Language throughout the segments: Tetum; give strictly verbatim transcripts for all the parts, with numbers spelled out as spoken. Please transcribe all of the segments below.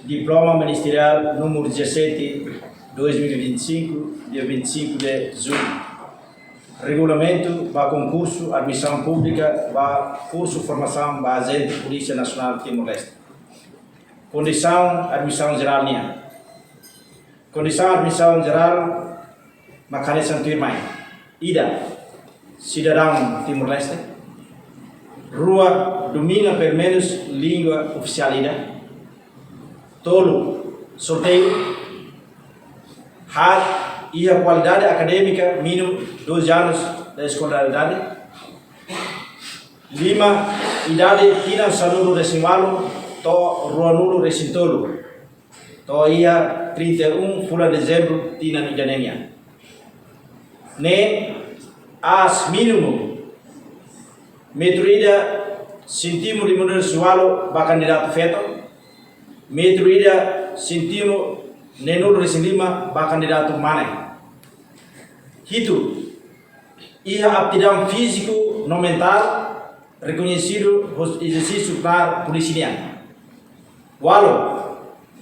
Diploma Ministeriál número dezassete, dois mil e vinte e cinco, dia vinte e cinco de julho. Regulamentu ba konkursu admisaun públika ba kursu formasaun ba ajente Polísia Nasionál Timor-Leste. Kondisaun admisaun jerál nian. Kondisaun admisaun jerál mak hanesan tuirmai. Ida, sidadaun Timor-Leste. Rua, domina pelumenus língua ofisiál ida. Tolu, sorteiu. Haat, iha kualidade akadémika mínimo doze anos de escolaridade. Lima, idade tinan sanulu-resin-ualu to'o ruanulu-resin-tolu, to'o iha trinta e um fulan dezembru tinan ida-ne'e nian. Neen, aas mínimu metru ida sentímetru limanulu-resin-ualu ba kandidatu feto, metru ida sentímetru neenulu-resin-lima ba kandidatu mane. Hitu, iha aptidaun fíziku no mentál rekoñesidu hosi ezersísiu knaar polísia nian. Ualu,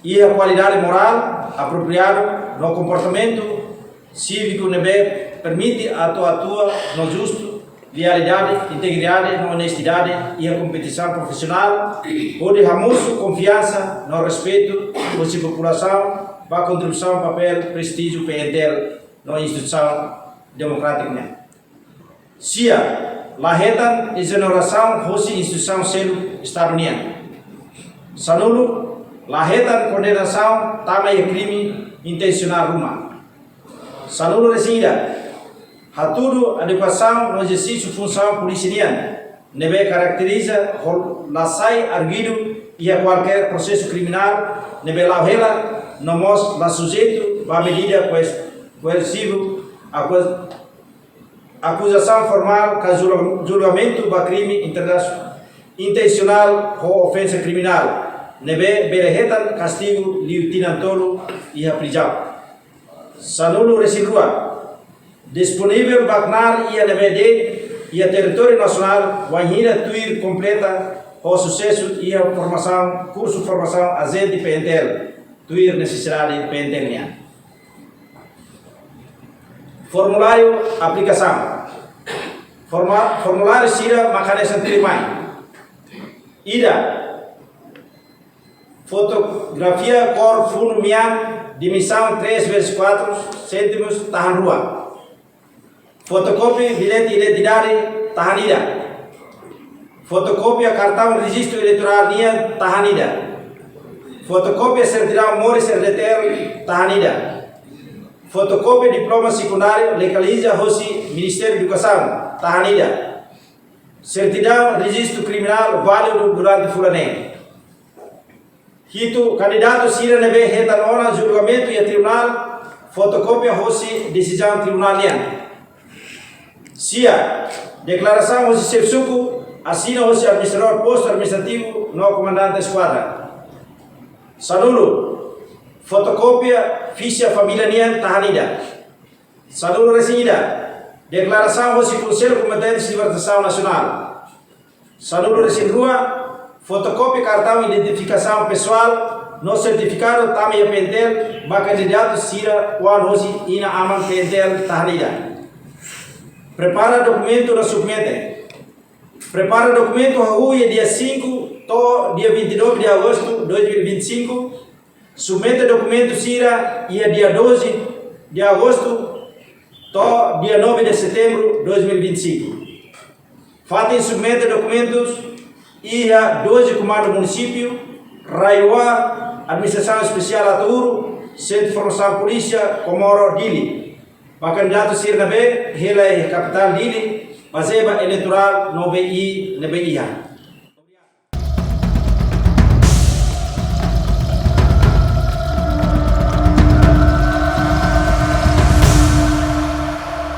iha kualidade morál apropriadu no komportamentu síviku ne'ebé permite atu atua no justu, lealdade, integridade no onestidade iha kompetisaun profisionál, hodi hamosu konfiansa no respeitu hosi populasaun ba kontribuisaun papél prestíjiu P N T L no instituisaun demokrátika nian. Sia, la hetan ezonerasaun hosi instituisaun seluk Estadu nian. Sanulu, la hetan kondenasaun tama iha krime intensionál ruma. Sanulu-resin-ida, hatudu adekuasaun no ezersísiu funsaun polísia nian ne'ebé karakteriza ho la sai arguidu iha kualkér prosesu kriminál ne'ebé la'o hela, no mós la sujeitu ba medida koes-, koersivu, akuz-, akuzasaun formál ka julga-, julgamentu ba krime interna-, intensionál ho ofensa kriminál ne'ebé bele hetan kastigu liu tinan tolu iha prizaun. Sanulu-resin-rua, disponivel ba knaar ida ne'ebé de'it iha territóriu nasionál, wainhira tuir kompleta ho susesu iha formasaun, kursu formasaun ajente P N T L, tuir nesesidade P N T L nian. Formuláriu aplikasaun. Forma-, formuláriu sira mak hanesan tuirmai. Ida, fotografia kór funu-mean, dimensaun três vezes quatro centímetros, tahan rua. Fotokópia billete identidade, tahan ida. Fotokópia kartaun rejistu eleitorál nian, tahan ida. Fotokópia sertidaun moris R D T L, tahan ida. Fotokópia diploma sekundáriu legaliza hosi Ministériu Edukasaun, tahan ida. Sertidaun rejistu kriminál válidu durante fulan neen. Hitu, kandidatu sira ne'ebé hetan ona julgamentu iha tribunál, fotokópia hosi desizaun tribunál nian. Sia, deklarasaun hosi xefe suku, asina hosi administradór postu administrativu no komandante eskuadra. Sanulu, fotokópia fixa família nian, tahan ida. Sanulu-resin-ida, deklarasaun hosi Konsellu Kombatentes Libertasaun Nasionál. Sanulu-resin-rua, fotokópia kartaun identifikasaun pesoál no sertifikadu tama iha P N T L ba kandidatu sira oan hosi inan-aman P N T L, tahan ida. Prepara dokumentu no submete. Prepara dokumentu hahú iha dia cinco to'o dia vinte e nove de agosto dois mil e vinte e cinco. Submete dokumentu sira iha dia doze de agosto to'o dia nove de setembro dois mil e vinte e cinco. Fatin submete dokumentus iha doze komandu munisípiu, RAEOA, Administrasaun Espesiál Ataúro, Sentru Formasaun Polísia Komoro, Dili. Ba kandidatu sira ne'ebé hela iha kapitál Dili, bazeia ba eleitorál no B I ne'ebé iha.